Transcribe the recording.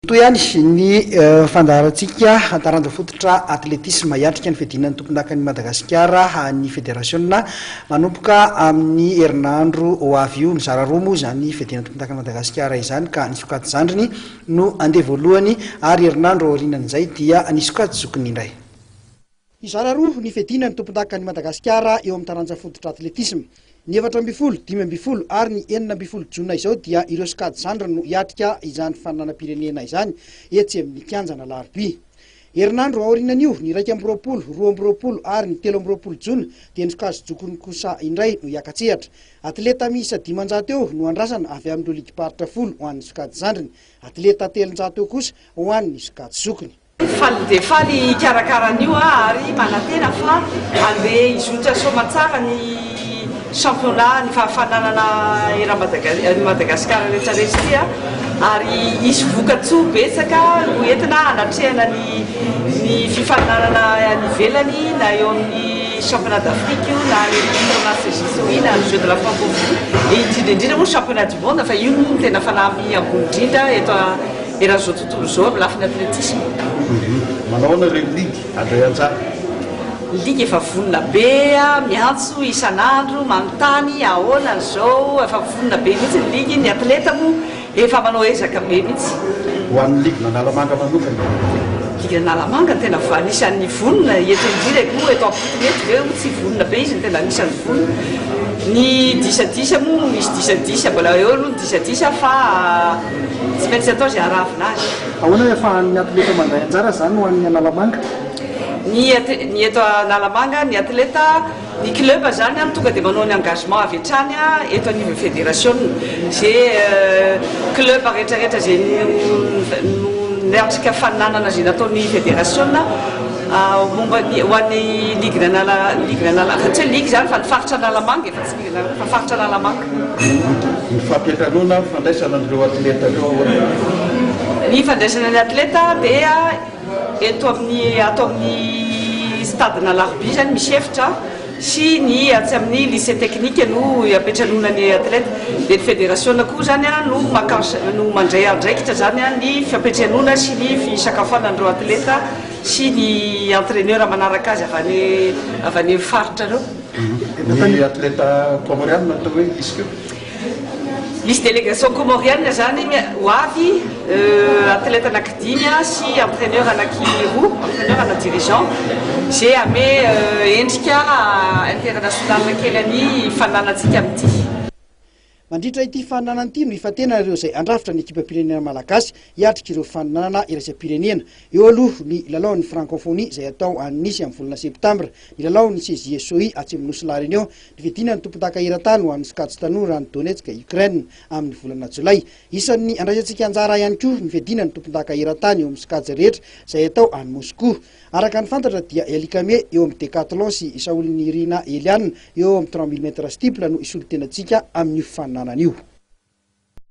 Mitohy ihany ny fandaharantsika taranja fototra atletisma. Hiatrika ny fiadiana ny tompondakan'i Madagasikara ny federasiona manomboka amin'ny herinandro ho avy io. Mizara roa moa izany fiadiana ny tompondakan'i Madagasikara izany ka ny sokajy zandriny no handeha voalohany ary herinandro aorianan'izay dia ny sokajy zokiny indray. Hizara roa ny fiadiana ny tompondakan'i Madagasikara eo amin'ny taranja fototra atletisma. Ny 14, 15 ary ny 16 jona izao dia ireo sokajy zandriny no hiatrika izany faninanam-pirenena izany etsy amin'ny kianjan'Alarobia. Herinandro aorianan'io, ny 21, 22 ary ny 23 jona dia ny sokajy jokiny kosa indray no hiaka-tsehatra. Atleta miisa 500 eo no andrasana avy amin'ireo ligim-paritra 10 ho an'ny sokajy zandriny, atleta 300 eo kosa ho an'ny sokajy zokiny. Faly dia faly hikarakara an'io aho ary manantena fa handeha hizotra soamatsara ny championnat ny fahafananana eran'i Madagasikara rehetra rehetra ity ary hisy vokatsoa betsaka ho entina hanatrehana ny ny fifaninanana any ivelany na eo amin'ny championnat d'Afrique io na any amin'ny tournoi CJCOI na ny jeux de la francophonie et indrindra indrindra moa championnat du monde fa io no tena fanamby ambony indrindra eto Eran'izao tontolo izao amin'ny lafiny atletisma. Manao ahoana ireo ligy handray anjara? Ny ligy efa vonona be, miantso isan'andro, manontany ahoana izao, efa vonona be mihitsy ny ligy, ny atleta moa efa manao ezaka be mihitsy. Ho an'ny ligin'Analamanga manokana? Ligin'Analamanga no tena anisan'ny vonona, eto indrindra koa eto am-potony eto ve tsy vonona be izy no tena anisan'ny vonona. Ny disadisa moa misy disadisa, mbola eo aloha ny disadisa fa. Tsy maintsy atao izay haravona azy. Ahoana ny ahafahan'ny atleta mandray anjara izany ho an'ny Analamanga? Ny ny eto Analamanga, ny atleta, ny club izany an, tonga dia manao ny engagement avy hatrany eto anivon'ny federasiona. Izay club rehetra rehetra izay no niatrika faninanana izay nataon'ny federasiona momba ny ho an'ny ligue Anala ligue Anala fa tsy hoe ligue izany fa ny faritra Analamanga e, fa tsy ligue Analamanga fa faritra Analamanga. Ny fampiantranoana ny fandraisana an'ireo atleta ireo ahoana? Ny fandraisana ny atleta dia eto amin'ny ato amin'ny stade n'Alarobia izany misy efitra sy ny atsy amin'ny lycée technique no ampiantranoana ny atleta. Dia ny federasiona koa izany no maka no mandray andraikitra izany ny fampiantranoana sy ny fisakafoanana an'ireo atleta sy ny entraineur manaraka azy avy any avy any amin'ny faritra ireo. Ny atleta Comoriana atao hoe hisy koa? Misy délégation comorienne zany ho avy, atleta anaky dimy sy entraineur anaky roa, entraineur na dirigeant, izay hanome endrika international kely an'ny fananantsika amin'ity. Mandritra ity faninanana ity no hifantenana ireo izay handrafitra ny ekipam-pirenena malagasy hiatrika ireo faninanana iraisam-pirenena. Eo aloha ny lalaon'ny Francophonie izay hatao any Nice amin'ny volana septambra, ny lalaon'ny CJSOI atsy amin'ny Nosy La Réunion, ny fiadiana ny tompondaka eran-tany ho an'ny sokajy tanora any Donetsk, Ukraine, amin'ny volana jolay. Isan'ny andraisantsika anjara ihany koa ny fiadiana ny tompondaka eran-tany eo amin'ny sokajy rehetra izay hatao any Moscou. Araka ny fantatra dia i Alikame eo amin'ny Decathlon sy i Saholinirina Eliane eo amin'ny 3000 mètres steeple no hisolo tena antsika amin'io fifaninanana io.